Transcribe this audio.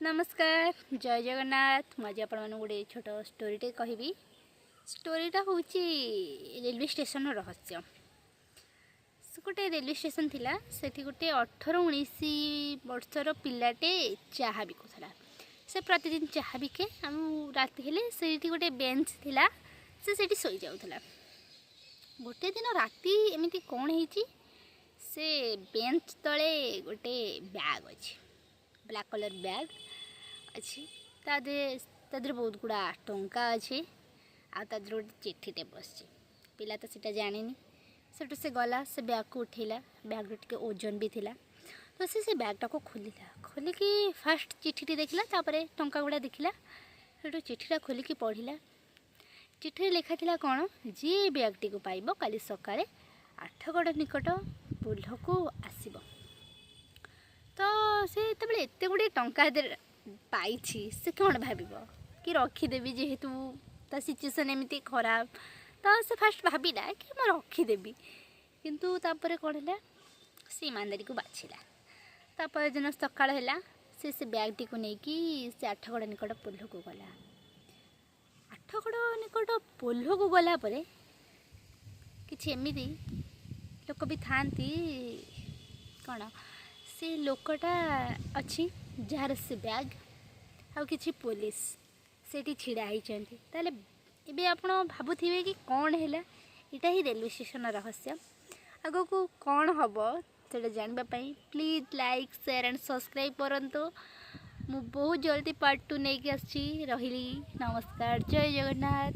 ନମସ୍କାର, ଜୟ ଜଗନ୍ନାଥ। ମୁଁ ଆଜି ଆପଣମାନଙ୍କୁ ଗୋଟେ ଛୋଟ ଷ୍ଟୋରିଟେ କହିବି। ଷ୍ଟୋରିଟା ହେଉଛି ରେଲୱେ ଷ୍ଟେସନର ରହସ୍ୟ। ସେ ଗୋଟେ ରେଲୱେ ଷ୍ଟେସନ ଥିଲା। ସେଠି ଗୋଟେ 18-19 ବର୍ଷର ପିଲାଟେ ଚାହା ବିକୁଥିଲା। ସେ ପ୍ରତିଦିନ ଚାହା ବିକେ ଆଉ ରାତି ହେଲେ ସେଇଠି ଗୋଟେ ବେଞ୍ଚ ଥିଲା, ସେ ସେଇଠି ଶୋଇଯାଉଥିଲା। ଗୋଟେ ଦିନ ରାତି ଏମିତି କ'ଣ ହେଇଛି, ସେ ବେଞ୍ଚ ତଳେ ଗୋଟେ ବ୍ୟାଗ୍ ଅଛି, ବ୍ଲାକ୍ କଲର୍ ବ୍ୟାଗ୍ ଅଛି। ତା ଦେହରେ ବହୁତ ଗୁଡ଼ା ଟଙ୍କା ଅଛି ଆଉ ତା ଦେହରେ ଗୋଟେ ଚିଠିଟେ ବସିଛି। ପିଲା ତ ସେଇଟା ଜାଣିନି। ସେଠୁ ସେ ଗଲା, ସେ ବ୍ୟାଗ୍କୁ ଉଠେଇଲା। ବ୍ୟାଗ୍ର ଟିକେ ଓଜନ ବି ଥିଲା, ତ ସେ ବ୍ୟାଗ୍ଟାକୁ ଖୋଲିଲା। ଖୋଲିକି ଫାଷ୍ଟ ଚିଠିଟି ଦେଖିଲା, ତାପରେ ଟଙ୍କା ଗୁଡ଼ା ଦେଖିଲା। ସେଠୁ ଚିଠିଟା ଖୋଲିକି ପଢ଼ିଲା। ଚିଠିରେ ଲେଖା ଥିଲା କ'ଣ, ଯିଏ ଏ ବ୍ୟାଗ୍ଟିକୁ ପାଇବ କାଲି ସକାଳେ ଆଠଗଡ଼ ନିକଟ ପୋଲକୁ ଆସିବ। ତ ସେ ଯେତେବେଳେ ଏତେ ଗୁଡ଼ିଏ ଟଙ୍କା ପାଇଛି, ସେ କ'ଣ ଭାବିବ କି ରଖିଦେବି, ଯେହେତୁ ତା ସିଚୁଏସନ୍ ଏମିତି ଖରାପ। ତ ସେ ଫାଷ୍ଟ ଭାବିଲା କି ମୁଁ ରଖିଦେବି, କିନ୍ତୁ ତାପରେ କ'ଣ ହେଲା, ସେ ଇମାନଦାରୀକୁ ବାଛିଲା। ତାପର ଦିନ ସକାଳ ହେଲା, ସେ ବ୍ୟାଗ୍ଟିକୁ ନେଇକି ସେ ଆଠଗଡ଼ ନିକଟ ପୋଲକୁ ଗଲା। ଆଠଗଡ଼ ନିକଟ ପୋଲକୁ ଗଲା ପରେ କିଛି ଏମିତି ଲୋକ ବି ଥାଆନ୍ତି କ'ଣ, ସେ ଲୋକଟା ଅଛି ଯାହାର ସେ ବ୍ୟାଗ୍ ଆଉ କିଛି ପୋଲିସ ସେଇଠି ଛିଡ଼ା ହେଇଛନ୍ତି। ତାହେଲେ ଏବେ ଆପଣ ଭାବୁଥିବେ କି କ'ଣ ହେଲା। ଏଇଟା ହିଁ ରେଲୱେ ଷ୍ଟେସନର ରହସ୍ୟ। ଆଗକୁ କ'ଣ ହେବ ସେଇଟା ଜାଣିବା ପାଇଁ please like, share and subscribe କରନ୍ତୁ। ମୁଁ ବହୁତ ଜଲ୍ଦି ପାର୍ଟ 2 ନେଇକି ଆସୁଛି। ରହିଲି, ନମସ୍କାର, ଜୟ ଜଗନ୍ନାଥ।